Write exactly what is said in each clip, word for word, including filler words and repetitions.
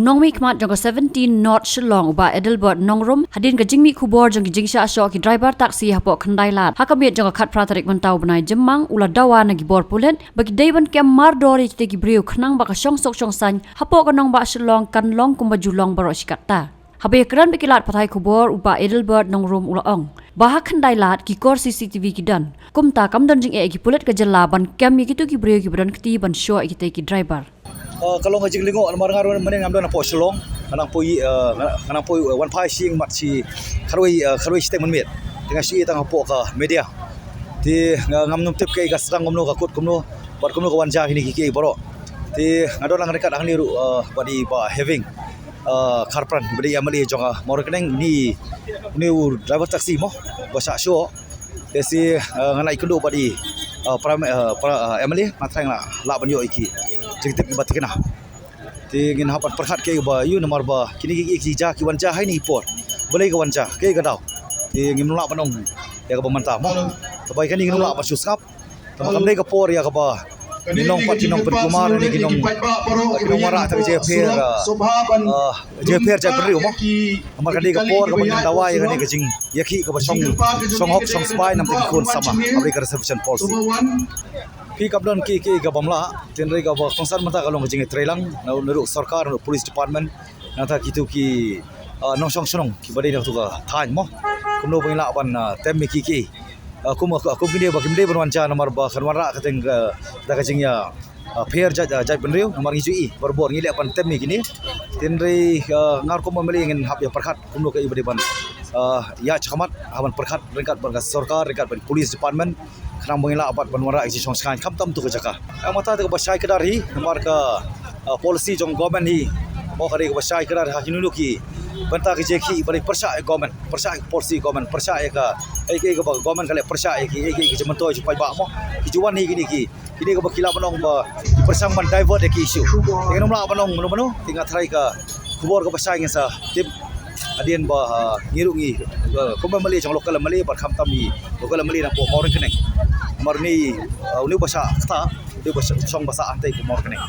Nongmihkhmat jong ka seventeen North Shillong u Bah Adelbert Nongrum, hadien ka jingmih khubor jong ki jingshah shoh ki driver taxi hapoh Khyndailad ha ka miet jong ka khatphra tarik mynta u bnai Jymmang, u la dawa na ki bor pulit ba ki dei ban kem mardor ïa kitei ki briew khnang ba ka shongsuk shongsaiñ hapoh ka nongbah Shillong kan long kumba ju long baroh shi katta. Haba ïakren bad ki lad pathai khubor, u Bah Adelbert Nongrum u la ong ba ha Khyndailad ki kor C C T V ki don, kumta kam don jingeh ïa ki pulit ka jylla ban kem ïa kito ki briew kiba don kti ban shoh ïa kitei ki driver. Ah, ka long ka jinglyngngoh namar nga ruh mynne ngam don hapoh Shillong, nga nang poi, ah, nga, nga nang poi, ah, wan phai sha ïing mat shi khatwei, ah, khatwei shiteng mynmiet. Te nga shu ïohi tang hapoh ka media. Te nga, ngam nym tip kaei ka sdang kumno, ka kut kumno, bad kumno ka wan jia kine kiei kiei baroh. Te nga don lang ryngkat hangne ruh, ah, bad i Bah Having, ah, Kharpran, ba dei M L A jong ka Mawryngkneng, une, une u driver taxi mo ba shah shoh. Te shi, eh, nga la ïakynduh bad i, eh, para, eh, para, eh, M L A, nga tharai nga lah ban ïoh ïa ki jingtip kiba thikna. Te ngin hap ban pyrkhat kaei ba ïoh namar ba kine ki, ki, ki jia, ki wan jia ha kine ki por. Balei ka wan jia, kaei ka daw. Te ngim lah ban ong ïa kaba mynta mo. Te ba ïa kane ngim lah ban shu sngap. Te ba kam dei ka por ïa kaba ngi long pat ki nongpynkulmar ne ki nong, ki nongwanrah ïa ka jingïapher, ah, ah, jingïapher jaitbynriew mo. Namar ka dei ka por kaba ngin dawa ïa kane ka jingïakhih kaba shong, shong hok shong spah namar ki khun samla, kaba dei ka reservation policy. Phi, kam don kiei kiei kaba ym lah, hynrei kaba kongsan mynta ka long ka jingïatreilang na, naduh sorkar, naduh police department, nangta kito ki, ah, nongshong shnong kiba dei na kato ka thaiñ mo. Kumno ba ngin lah ban, ah, tem ïa kiei kiei. Ah, kum, ah, kum kine ba kim dei ban wan jia namar ba kan wanrah kyrteng ka, da ka jingïa, ah, pher jait, ah, jaitbynriew, namar ngi ju ïohi barabor ngi leh ban tem ïa kine. Hynrei, ah, nga ruh kum M L A ngin hap ïa pyrkhat kumno kaei ba dei ban, ah, ïa shakhmat, hap ban pyrkhat ryngkat bad ka sorkar, ryngkat bad police department, khnang ba ngin lah pat ban wanrah ïa ka jingshong shngaiñ khamtam tu ka jaka. Ka mata te kaba shai kdar hi namar ka, ah, policy jong government hi. Mo, ka dei kaba shai kdar ha kino kino ki bynta, ka jingïakhih ba dei pyrshah ïa government, pyrshah ïa ka policy government, pyrshah ïa ka, ïa ka, ïa kaba government ka leh, pyrshah ïa ki, ïa ki, ïa ki jingmyntoi jingpaidbah mo. Ki ju wan hi kine ki, kine kaba ki lah ban ong ba ki pyrshang ban divert ïa ki issue. Te ngin ym lah ban ong mano mano, te nga tharai ka khubor kaba shai ngin sa tip hadien ba, ah, ngi ruh ngi, ah, kum M L A jong local M L A bad khamtam i local M L A na poh Mawryngkneng. Namar une, ah, une ba shah kata, une ba shong ba sah hangtei poh Mawryngkneng.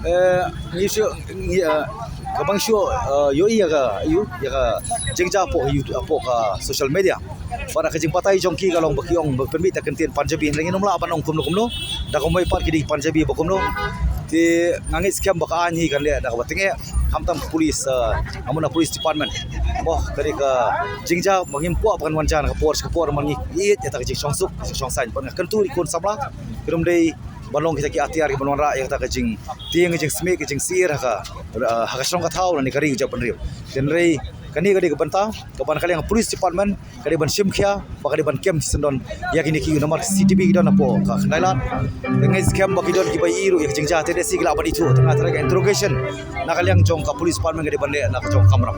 Eh, ngi shu, ngi, ah, kaba ngi shu, ah, ïohi ïa ka, ïa ka jingjia hapoh, hapoh ka social media. Bad ka jingbatai jong ki ka long ba ki ong ba pynmih da ka ktien Punjabi, hynrei ngin ym lah ban ong kumno kumno. Da kumwei pat ki dei Punjabi ba kumno. Te nga ngeit skhem ba ka aiñ hi kan leh da kaba tyngeh, khamtam ka police, ah, namar na police department. Mo, ka dei ka jingjia ba ngim kwah ba kan wan jia na ka por sha ka por, namar ngi ïeit ïa kata ka jingshongsuk jingshongsaiñ. Bad nga kyntu ïa ki khun samla, kim dei ban long kita ki atiar kiban wanrah ïa kata ka jingtieng, ka jingsmit, ka jingsyier ha ka, ah, ha ka shnong ka thaw lane ka ri ka jaitbynriew. Hynrei kane ka dei ka bynta kaba na ka liang police department ka dei ban shim khia, ba ka dei ban kem shisyndon ïa kine ki, namar C C T V ki don hapoh ka Khyndailad. Te nga ngeit skhem ba ki don kiba ïohi ruh ïa ka jingjia, te lehse ki lah ban ithuh, te nga tharai ka interrogation na ka liang jong ka police department ka dei ban leh na ka jong ka kamram.